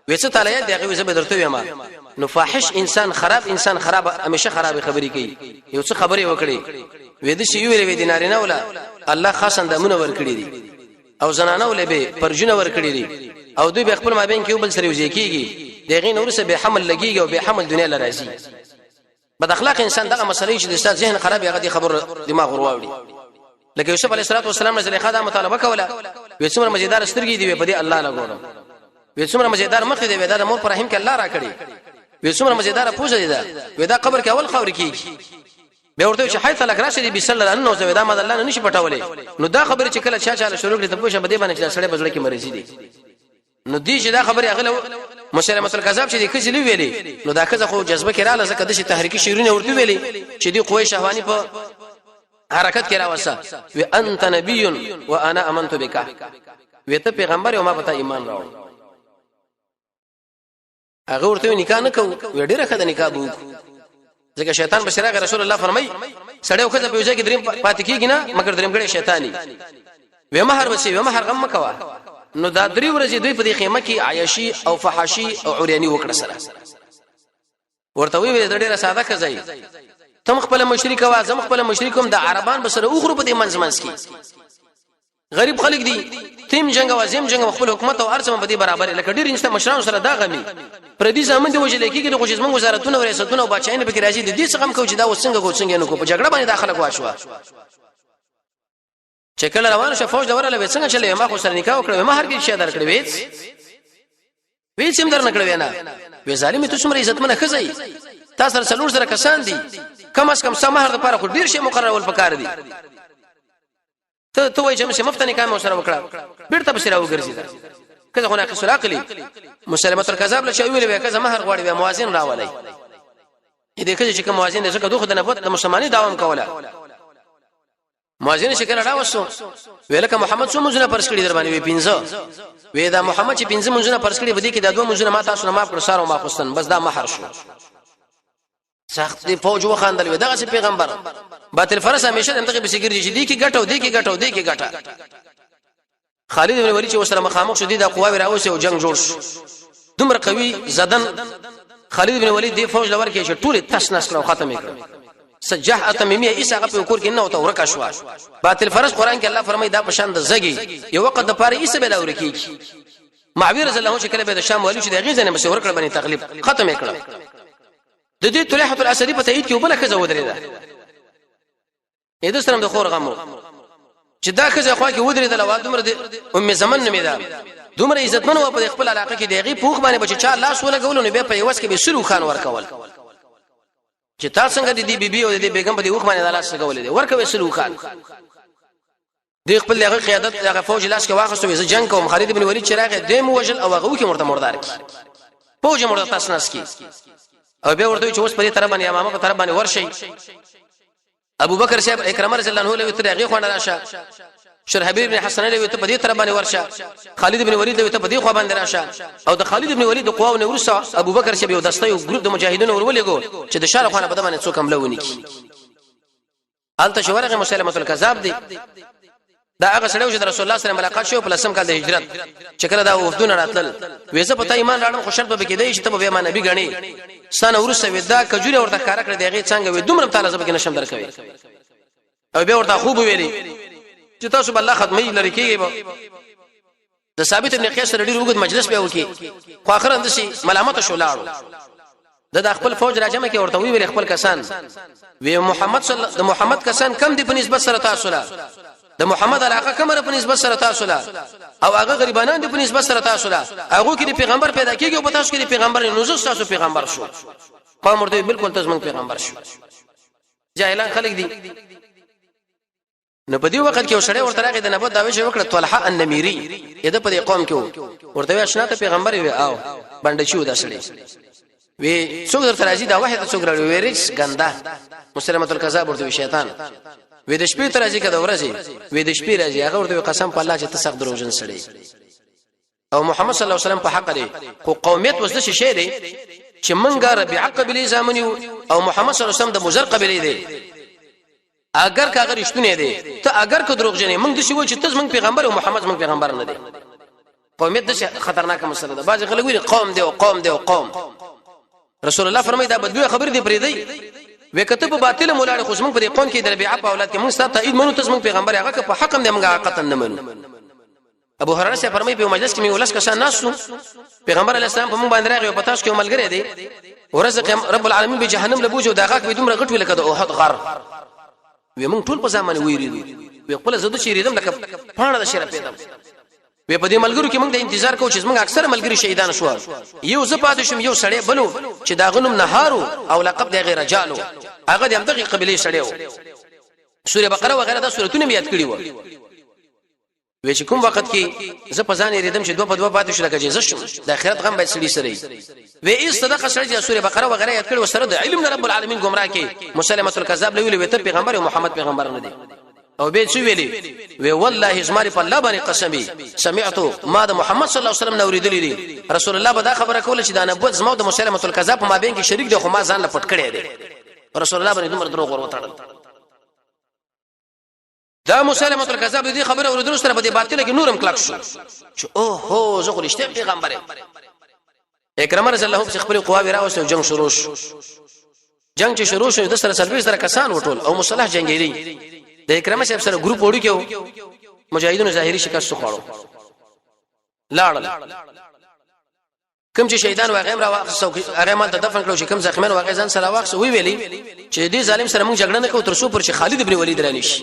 وی څه تعالی دی هغه زه به درته وایم. نو فاحش انسان، خراب انسان، خراب همیشه خراب خبرې کوي. یو څه خبرې وکړي وې د شی ویل وی د نارینه ولا الله خاص اندامونه ورکړي دي او زنانه ولې به پرجونه ورکړي دي، او دوی به خپل مابین کې بل سره یوځای کیږي، دغه نور سره به حمل لګیږي او به حمل دنیا لراځي. بد اخلاق انسان دغه مسلې چې د استاد ذهن خراب هغه دي خبر دماغ ورواوړي. لکه یوسف علیه السلام زلیخا دا مطالبه کوله، وې څومره مزیدار سترګې دی، په دې الله نه ګورم. وې څومره مزیدار مخ دی، دا د مور پر رحم کې الله را کړی. وې څومره مزیدار پوزه دی، دا وې دا قبر کې اول خاور کیږي. به ورته چې حیث لک راشي دی بسل الله نو زه دا ما الله نه نشي پټولې. نو دا خبره چې کله چا چاله شروع کړي ته پوښه بده باندې چې سړی بزړه کې مرزي دي. نو دی چې دا خبره اغله مسلمه الکذاب چې د خزې ویلې، نو دا خزه خو جذبه کې رااله، ځکه د شي تحریکي شعرونه ورته ویلې چې دی قوې شهواني په حرکت کې راوسه. و انت نبی وانا امنت بک، وی ته پیغمبر او ما پتا ایمان راوړ. هغه ورته نکاح نه کو، وی ډیره خده نکاح بو، ځکه شیطان بشراغ. رسول الله فرمای سړی خو په یو ځای کې دریم پاتې کیږي نه، مګر دریم ګړې شیطانی. وی مہر وسی، وی مہر غم مکوا. نو دا درې ورځې دوی په دې خیمه کې عیاشي او فحاشي او عریاني وکړه. سره ورته وی وی ډیره ساده خزای، تم خپل مشرک وا زم خپل مشرکم، د عربان بسره اوخرو په دې منځ منځ کې غریب خلک دي، تیم جنگ او زم جنگ خپل حکومت او ارڅ په دې برابر. لکه ډیر انسان مشران سره دا غمي پردي زامن دی وجل کېږي، د خوشې زمونږ وزارتونه او ریاستونه او بچاینه پکې راځي، د دې څه غم کو چې دا وسنګ کو څنګه نو کو په جګړه باندې داخله واشوه. چې کله روان شو فوج دوره لوي څنګه چلې، ما خو سره نکاح وکړ، ما هر کې شي درکړې، ویڅ ویڅ هم در نکړې نه. وی ظالم ته څومره عزتمن خزای، تاسو سره 4000 کسان دي، کم از کم سمهر د پاره خو ډیر شي مقررول پکار دي. ته ته وای چې مې مفت نکاح مو سره وکړه، بیرته به سره وګرځي. کله خو ناقص العقل مسلمه الکذاب له شویل وی کزه مہر غواړي، بیا موازین راولي. دې کله چې کوم موازین دې څه دوخه د نبوت د مسلمانۍ داوام کوله. موازین چې کله راوستو ویلکه محمد څو منځونه پرس کړی در باندې؟ وی پینځه. وی دا محمد چې پینځه منځونه پرس کړی، بده کې دا دوه منځونه ما تاسو نه معاف کړو، سارو ما خوستن، بس دا مہر شو. سخت دی فوج وخاندل. وی دغه پیغمبر باطل فرس همیشه دغه به سګرځي چې دی کې ګټه او دی کې ګټه او دی کې ګټه. خالد بن ولید چې وسره مخامخ شو، دی دا قواوی راوسه او جنگ جوړ شو. دومره قوي زدن خالد بن ولید دی فوج لور کې چې ټول تس نس کړو، ختم کړ. سجح اتمیمیه ایسه هغه په کور کې نه او ورکه شو. باطل فرس قران کې الله فرمایي دا پشان د زګي یو وخت د پاره ایسه به دا ورکیږي. معاویه رضی الله عنه چې کله به د شام والی چې د غیزه نه مسور ورکړ باندې تغلیب ختم کړ. د دې طلحه الاسدی په تایید کې وبله خزه ودرېده، اې د سره د خور غمو چې دا خزه خوا کې ودرېدل او دومره د ام زمن نومې ده، دومره عزتمن و په خپل علاقه کې، دیغه پوخ باندې بچ چا لاس ولګول نو بیا په یوس کې به سلو خان ورکول چې تا څنګه د دې بیبي او د دې بیگم په دې وخت باندې لاس لګولې دي، ورکوي سلو خان. دی خپل هغه قیادت هغه فوج لاس کې واخستو، زه جنگ کوم. خالد بن ولید چې راغی دوی موجل او هغه کې مرته مردار کی، فوج مرته تاسنس کی، او بیا ورته چې اوس په دې طرف باندې امامه په طرف باندې ورشي. ابو بکر صاحب اکرمه رضی الله عنه له تر هغه خوانه راشه، شرحبیل بن حسن له ته په دې طرف باندې ورشه، خالد بن ولید له ته په دې خوا باندې راشه. او د خالد بن ولید قواو نه ورسه ابو بکر صاحب یو دسته یو ګروپ د مجاهدینو ورولېګو چې د شهر خوانه په باندې څوک حمله ونی کی. الته شورغه مسلمه الکذاب دی، دا هغه سړی چې د رسول الله سره ملاقات شو په لسم کال د هجرت چې کله دا وفدونه راتلل، وې زه په تا ایمان راړم خو شرط به کې دی چې ته به ما نبی غني. ستانه ورسته وې دا کجوري ورته ښکارا کړ، دیغه څنګه وې دومره تعالی زه به کې نشم درکوي. او بیا ورته خوب ویلي چې تاسو به الله ختمي لري کېږي. د ثابت ابن قیس سره ډیر وګد مجلس به وکي، خو اخر اندسي ملامت شو لاړو. د خپل فوج راجمه کې ورته ویل خپل کسان، وی محمد صلی د محمد کسان کم دي په نسبت سره تاسو له، د محمد علاقه کم په نسبت سره تاسو له، او هغه غریبانان دي په نسبت سره تاسو له، هغه کې د پیغمبر پیدا کیږي او په تاسو کې د پیغمبر نو تاسو پیغمبر شو. قوم ورته بالکل تاسو موږ پیغمبر شو. جاهلان خلک دي. نو په دې وخت کې وسړی ورته راغی، د نبوت داوی شي وکړه، طلحه النمیری یده په دې قوم کې ورته وی اشنا ته پیغمبر وی او باندې شو دا سړی وی څوک درته راځي، دا وحی ته څوک راوړي؟ وی ریس ګنده مسلمه الکذاب ورته وی شیطان. وی د شپې ته راځي که د ورځې؟ وی د شپې راځي. هغه ورته قسم په الله چې ته سخت دروغجن سړی او محمد صلی الله علیه وسلم په حق دی، خو قومیت وسله شي دی چې منګه ربيعه قبيله زامن او محمد صلی الله علیه وسلم د مزر قبيله دی. اگر که هغه رښتونی دی، ته اگر که دروغجن یې، موږ داسې وایو چې ته زموږ پیغمبر او محمد زموږ پیغمبر نه دی. قومیت داسې خطرناکه مسله ده. بعضې خلک وایي قوم دی او قوم دی او قوم. رسول الله فرمایي دا بدبویه خبرې دې پرېږدئ. وې که ته په باطله مو لاړې، خو زموږ په دې قوم کې د ربیعه په اولاد کې موږ ستا تایید منو، ته زموږ پیغمبر یې، هغه که په حق هم دی موږ هغه قطعا نه منو. ابو هريره صاحب فرمایي په مجلس کې مې ولس کسان ناس پیغمبر علی السلام په مونږ باندې راغی او په تاسو کې ملګری دی. ورزق رب العالمین به جهنم له بوجو دا غاک به دومره غټ وی لکه د احد غر. وی مونږ ټول په ځان باندې ویریدو. وی خپل زده چې ریدم لکه پاڼه د شر پیدم. وی په دې ملګرو کې مونږ د انتظار کوو چې مونږ اکثر ملګری شهیدان شو، یو زه پاتې شوم، یو سړی بلو چې دا غنوم نهارو او لقب دی غیر رجالو، هغه د همدغه قبيله سړی وو. سوره بقره وغیرہ دا سورتونه یاد کړی وو. وی چې کوم وخت کې زه په ځان یریدم چې دوه په دوه پاتې شو لکه چې زه شم، د آخرت غم به سړي سره وی. ایس صدقه سره چې سوره بقره وغیرہ یاد کړي وسره د علم رب العالمین گمراه کې مسلمه الکذاب لوی وی ته پیغمبر محمد پیغمبر نه دی. او به څه ویلي؟ وی والله زماري په الله باندې قسمي، سمعت ما د محمد صلی الله علیه وسلم نوریدلې دي. رسول الله به دا خبره کوله چې دا نبوت زما د مسلمه الکذاب په مابین کې شریک دی، خو ما ځان له پټ کړی دی. رسول الله باندې دومره دروغ ور وتړل. دا مسلمه الکذاب دې خبره اوریدلو سره په دې باطل کې نورم کلک شو چې او هو زه خو رښتیا پیغمبر یم. اکرمه رضی الله عنه خپل قواوی راوسته، جنگ شروع شو. جنگ چې شروع شو، د سره سلوي سره کسان وټول او مصالح جنگیری د اکرمه صاحب سره ګروپ وړو کې مجاهدینو ظاهري شکست خوړو، لاړل. کوم چې شهیدان واغې را واخصو، هغه مال ته دفن کړو، چې کوم زخمیان واغې ځان سره واخصو. وی ویلي چې دې ظالم سره موږ جګړه نه کوو تر څو پر چې خالد ابن ولید رانیش،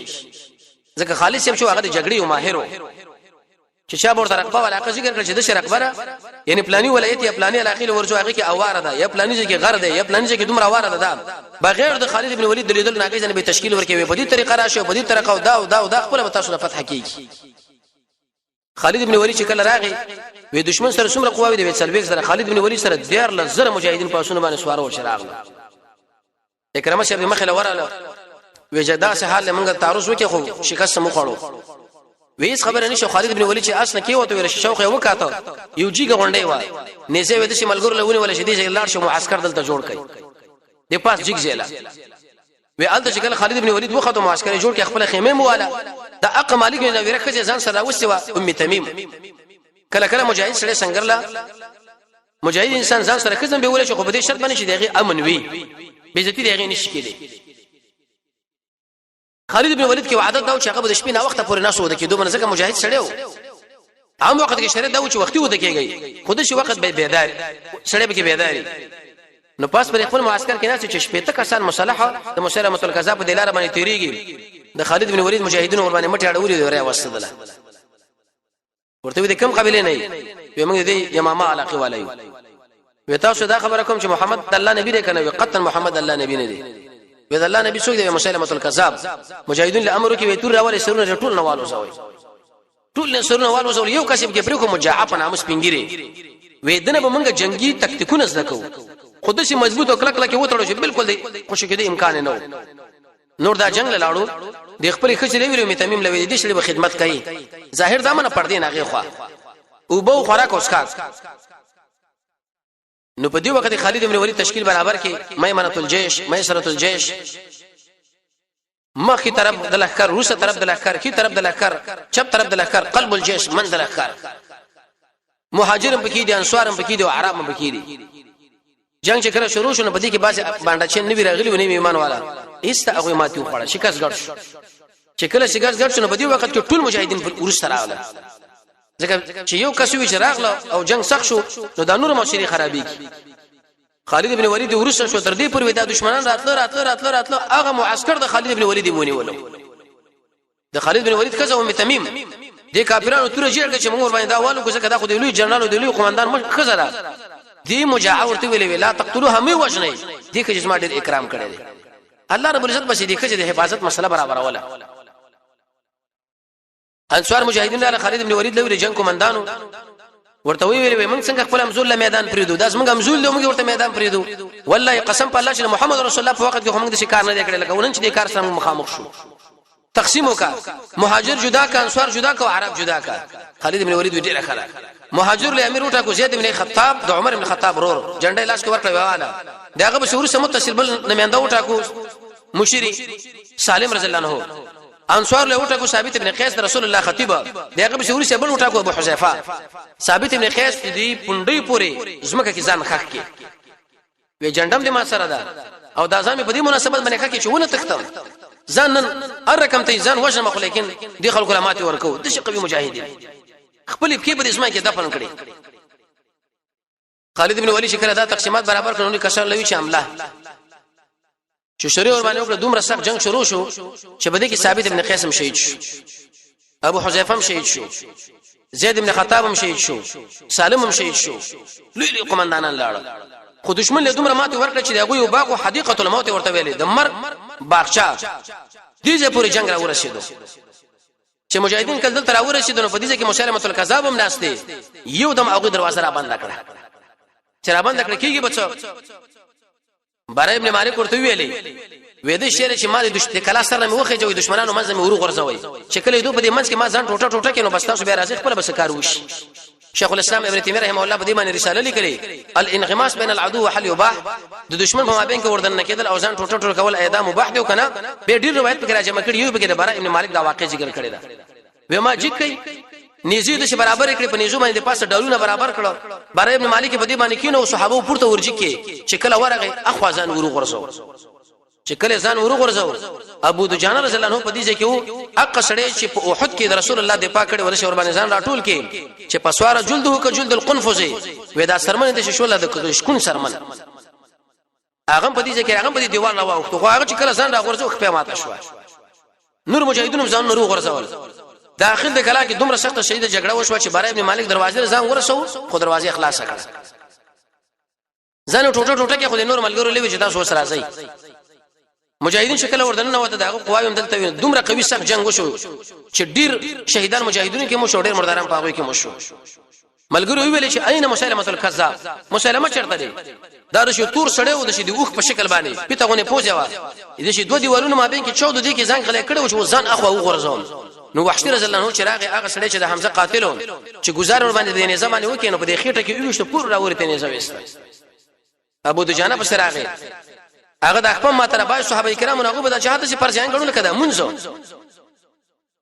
ځکه خالد صاحب چې هغه د جګړې یو ماهر و چې چا ورته رقبه ولا هغه ذکر کړ چې د رقبه را یعنی پلاني ولایت یا پلاني علاقې له ورځو هغه کې اواره ده یا پلاني ځای کې غر ده یا پلاني ځای کې دومره اواره ده، دا بغیر د خالد ابن ولید د لیدل نه هغه ځنه به تشکیل ورکوي، په دې طریقه راشه، په دې طریقه او دا او دا او دا خپل به تاسو له فتح کیږي. خالد ابن ولید چې کله راغی، وی دشمن سره څومره قواوی دی؟ 40 سره. خالد ابن ولید سره 13,000 مجاهدین په اسونو باندې سوار و چراغ اکرمه صاحب مخه لوراله، وی جدا سه حال موږ تعرض وکي خو شکست مو خوړو. وی هیڅ خبره نشو. خالد ابن ولید چې اصل کې وته ویل شوخ یې وکاته، یو جیګه غونډې و نيزه وې د شي ملګرو لونه ول چې دې لاړ شو معسكر دلته جوړ کړي د پاس جیګ زیلا. وی الته چې کله خالد ابن ولید وخته معسكر جوړ کړي، خپل خیمه مواله د اق مالک نه ویره خځه ځان سره وسوه ام تمیم. کله کله مجاهد سره سنگرلا مجاهد انسان ځان سره خزم به ولې شي، خو په دې شرط باندې چې دغه امن وي، بیزتی دغه نشي کېدی. خالد ابن ولید کې وعده دا چې هغه به د شپې نه وخت پورې ناسو د کېدو منځ، ځکه مجاهد سړی و. عام وخت کې شریعت دا و چې وختي وده کېږي، خود شي وخت به بیدار سړی به کې بیداری. نو پاس پر خپل معسكر کې ناس چې شپېته کسان مسلحه د مسلمه الکذاب په دلاره باندې تیریږي، د خالد بن ولید مجاهدینو ور باندې مټ اړولې دی راوستله. ورته وی کوم قبيله نه وي؟ موږ دې یمامه علاقه والي. وی تاسو دا خبره کوم چې محمد د الله نبی دی کنه؟ وی قطعا محمد الله نبی نه دی. وی د الله نبی څوک دی؟ مسلمه الکذاب. مجاهدین له امر کې وی تور راولې سرونه ټول نوالو زوي، ټول له سرونه والو زول، یو کسب کې پرې کوم مجاعه په ناموس پنګيري. وې دنه به مونږ جنگي تکتیکونه زده کوو، خود سي مضبوط او کلک کلک وتړو چې بالکل دی خوشی کېدو امکان نه و. نور دا جنگ لاړو، د خپل خچې لوي می تمیم لوي دي شلې به خدمت کوي، ظاهر دا منه پردې ناغه خو او بو خوراک اوس کار. نو په دې وخت خالد بن ولید تشکیل برابر کې میمنه الجيش میسره الجيش، مخی طرف د لخر، روسه طرف د لخر، کی طرف د لخر، چپ طرف د لخر، قلب الجيش من د لخر، مهاجرم پکې دي، انصارم پکې دي او عربم پکې دي. جنگ چې کله شروع شو، نو په دې کې بعض باندې چې نوی راغلي ونی ایمان والا ایسته هغه ماتي وخوړه، شکست ګډ شو. چې کله شکست ګډ شو، نو په دې وخت کې ټول مجاهدین پر ورسره راغله، ځکه چې یو کس وی چې راغله او جنگ سخت شو، نو دا نور معاشري خرابېږي. خالد ابن ولید ورسره شو، تر دې پورې دا دشمنان راتلو راتلو راتلو راتلو، هغه معسكر د خالد ابن ولید مونی ولو. د خالد بن ولید کزه ام تمیم د کافرانو تور جیړ چې موږ باندې دا والو کوزه کدا، خو د لوی جنرال او د لوی قومندان مش خزه ده. دی مجاعه ورته ویلې وی لا تقتلوها، مې وجنې دې کې زما ډېر اکرام کړی دی الله رب العزت، بس دې کې د حفاظت مسله برابروله. انصار مجاهدین له خالد بن ولید لوري جنگ کومندانو ورته وی ویل موږ څنګه خپل امزول له میدان پریدو؟ دا زموږ امزول دی، موږ ورته میدان پریدو؟ والله قسم په الله چې محمد رسول الله په وخت کې موږ د شکار نه کړل لکه ونن چې د کار سره مخامخ شو. تقسیم وکا، مهاجر جدا کا، انصار جدا کا، عرب جدا کا. خالد بن ولید ډیره خلا مهاجر له امیر وټاکو، زید بن خطاب د عمر بن خطاب رور، جنډه لاس کې ورکړ واله. داغه به ورسره متصل بل نماینده وټاکو. مشری سالم رضی الله عنه انصار له وټاکو ثابت ابن قیس رسول الله خطیب دغه به ورسې بل وټاکو ابو حذیفه. ثابت ابن قیس دی پوندې پوري زمکه کې ځان خخ کې وی جندم دې ما سره ده او دا ځان په دې مناسبت باندې خکې چې ونه تختم، ځان نن هر رقم ته ځان وژنم، خو لیکن دې خلکو له ماته ورکو د شي قوي مجاهدین خپل پښې په دې ځمکه کې دفن کړي. خالد ابن ولید چې کله دا تقسیمات برابر کړو نو کسان لوي چې عمله چې شریع ور باندې وکړه، دومره سخت جنگ شروع شو چې بده کې ثابت ابن قیس هم شهید شو، ابو حذیفه هم شهید شو، زید ابن خطاب هم شهید شو، سالم هم شهید شو، لوی لوی قومندانان لاړل. خو دشمن له دومره ماته ورکړه چې دغه یو باغ حدیقه الموت ورته ویلې، د مرګ باغچه، دې ځای پورې جنگ را ورسېدو. چې مجاهدین کله دلته راورسېدل نو په دې ځای کې مسلمه الکذاب هم ناست دی، یو دم هغه دروازه را بند کړه. چې را بند کړه کیږي بچو، بره ابن مالک ورته ویلې وې د شعر چې ما د دشت کلا سره مې وخه چې دشمنانو منځ مې ورو غورځوي، چې کله دوی په دې منځ کې ما ځان ټوټه ټوټه کینو، بس تاسو بیا راځي خپل بس کار وشي. شیخ الاسلام ابن تیمیه رحمه الله په دې باندې رساله لیکلې، الانغماس بین العدو وحل یباح، د دشمن په مابین کې وردن نه کېدل او ځان ټوټه ټوټه کول ادا مباح دی کنه؟ به ډیر روایت پکې راجمع کړي، یو پکې د برا ابن مالک دا واقع ذکر کړی دا. وې ما جګ کړي نيزي د برابر کړي، په نيزو باندې پاسه ډالونه برابر کړو، برا ابن مالک په دې باندې کینو، صحابه پورته ورجی کې چې کله ورغه اخوا ځان ورو غرزو. چې کله ځان ورو غرزو، ابو دجانه رضی الله عنه په دې ځای کې وو، اق سړی چې په احد کې د رسول الله د پاک کړي ورشه ور باندې ځان راټول کې چې په سواره جلد وک جلد القنفذ وې دا سرمن د شوله د شکون سرمن، هغه په دې ځای کې هغه په دې دیوال نه واوښت، خو هغه چې کله ځان را غورځو خپه ماته شو. نور مجاهدینو ځان نور غورځول. داخل د کلا کې دومره سخت شهید جګړه وشوه چې بارا ابن مالک دروازې ځان ورسو خو دروازې خلاص کړه، ځان ټوټه ټوټه کې، خو د نور ملګرو لوي چې تاسو سره راځي. مجاهدین شکل وردن نه وته دغه قواوی هم دلته دومره قوي سخت جنگ وشو چې ډیر شهیدان مجاهدینو کې مو شو، ډیر مرداران په هغه کې مو شو. ملګرو ویل چې اين مسلمه الکذاب، مسلمه چرته دی؟ دا د شو تور سړی و، د شي د اوخ په شکل باندې پیته غونه پوزه وا، د شي دوه دیوالونو مابین کې 14 دي کې ځان غلې کړو چې ځان اخوا وغورځوم. نو وحشي رضی الله عنه چې راغی، هغه سړی چې د حمزه قاتلو چې گزار ور باندې د نظام باندې وکینو په دې خېټه کې ویشته پور راورته نظام وسته. ابو دجانه پس راغی، هغه د خپل ماته بای صحابه کرامو هغه به د جهاد سي پر ځان غړو کده منځو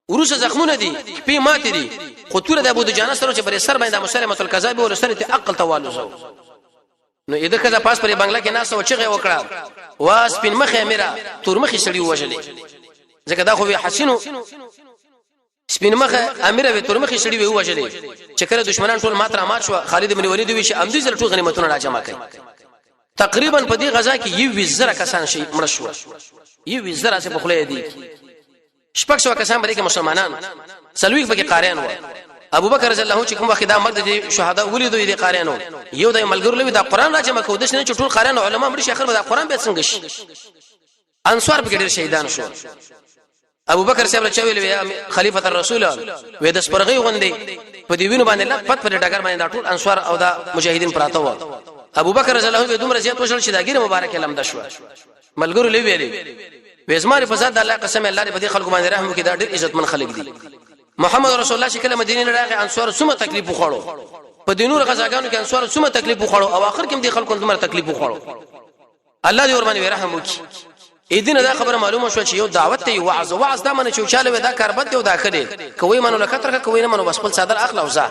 وروسه زخمونه دي، پی ماته دي، خو تور د ابو دجانه سره چې بر سر باندې مسلمه الکذاب ول سره ته عقل توالو. نو اې د خزه پاس پر بنگله کې ناس او چغه وکړه، واس پین مخه میرا تور مخې سړی وژلې، ځکه دا خو وی حسینو سپین مخه امیره وی تور مخې سړی وی وژلې. چې کله دشمنان ټول مات را مات شو، خالد بن ولید وی چې امدی زره ټول غنیمتونه را جمع کړي. تقریبا په دې غزا کې یو 20,000 کسان شي مړ شو، یو 20,000 څه په خله دي، 600 کسان به کې مسلمانان، سلويخ به کې قاریان و. ابو بکر رضی الله عنه چې کوم وخت دا مرد دي شهدا ولیدو دي قاریانو، یو د ملګرو لوي دا قران راجمع کو، د شنه چې ټول قاریان علما مړ شي، اخر به دا قران به څنګه شي؟ انصار به ډېر شهیدان شو. ابو بکر صاحب له چویل وی خلیفۃ الرسول، وې د سپرغي غوندي په دې وینو باندې لک پت پر ډګر باندې دا ټول انصار او دا مجاهدین پراته و. ابو بکر رضی الله عنه دومره زیات وشل چې دا ګیره مبارک لمده شو. ملګرو لوي ویلي وې زماره په ذات الله قسم، الله دې په دې خلکو باندې رحم وکړي، دا ډېر عزتمن خلک دي. محمد رسول الله چې کله مدینه نه راغی انصار څومره تکلیف وخوړو، په دې نور غزاګانو کې انصار څومره تکلیف وخوړو، او اخر کې دې خلکو دومره تکلیف وخوړو، الله دې ور باندې رحم وکړي. اې دینه دا خبره معلومه شو چې یو دعوت ته وعظ، وعظ دا منه چې چاله دا کار بد دی او دا ښه دی، کوي منو لکه ترکه کوي نه منو، بس خپل صدر اخلا او ځه.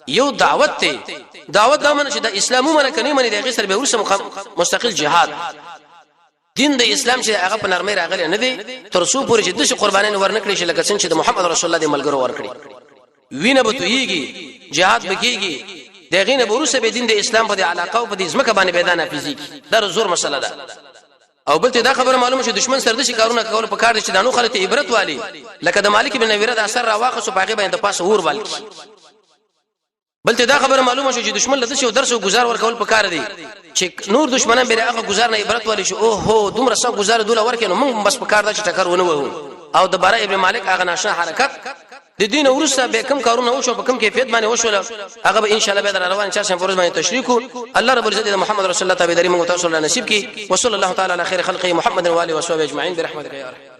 یو دعوت ته دعوت دا منه چې د اسلامو منه کني منه د غیر سره به ورسره مستقل جهاد. دین د اسلام چې هغه په نرمۍ راغلی نه دی تر څو پورې چې د شي قربانۍ ورنکړي شي، لکه څنګه چې د محمد رسول الله د ملګرو ورکړي، وینه به تویږي، جهاد بکیږي، د غینه بروسه به دین د اسلام په علاقه او په دې ځمکه باندې پیدا نه فزیک. دا زور مسله ده. او بل ته دا خبره معلومه چې دشمن سره د شي کارونه کول په کار دي چې دانو خلک عبرت والی، لکه د مالک بن نویره د اثر راواخصو پاغه باندې پاسه اور بالکی. بل ته دا خبره معلومه شو چې دشمن له دې درس او گزار ورکول پکار دي چې نور دشمنان به هغه گزار نه عبرت ولې شو، او هو دومره سم گزار دوله ورکې نو موږ بس پکار ده چې ټکر ونه وهو. او د بره ابن مالک هغه ناشنا حرکت د دین ورسته به کم کارونه وشو، په کم کیفیت باندې وشول، هغه به ان شاء الله به روان چار شنبه ورځ باندې تشریح کو. الله رب العزت د محمد رسول الله تابعداري موږ تاسو له نصیب کړي. وصلی الله تعالی علی خیر خلقه محمد و علیه وصحبه اجمعین برحمتک یا رب.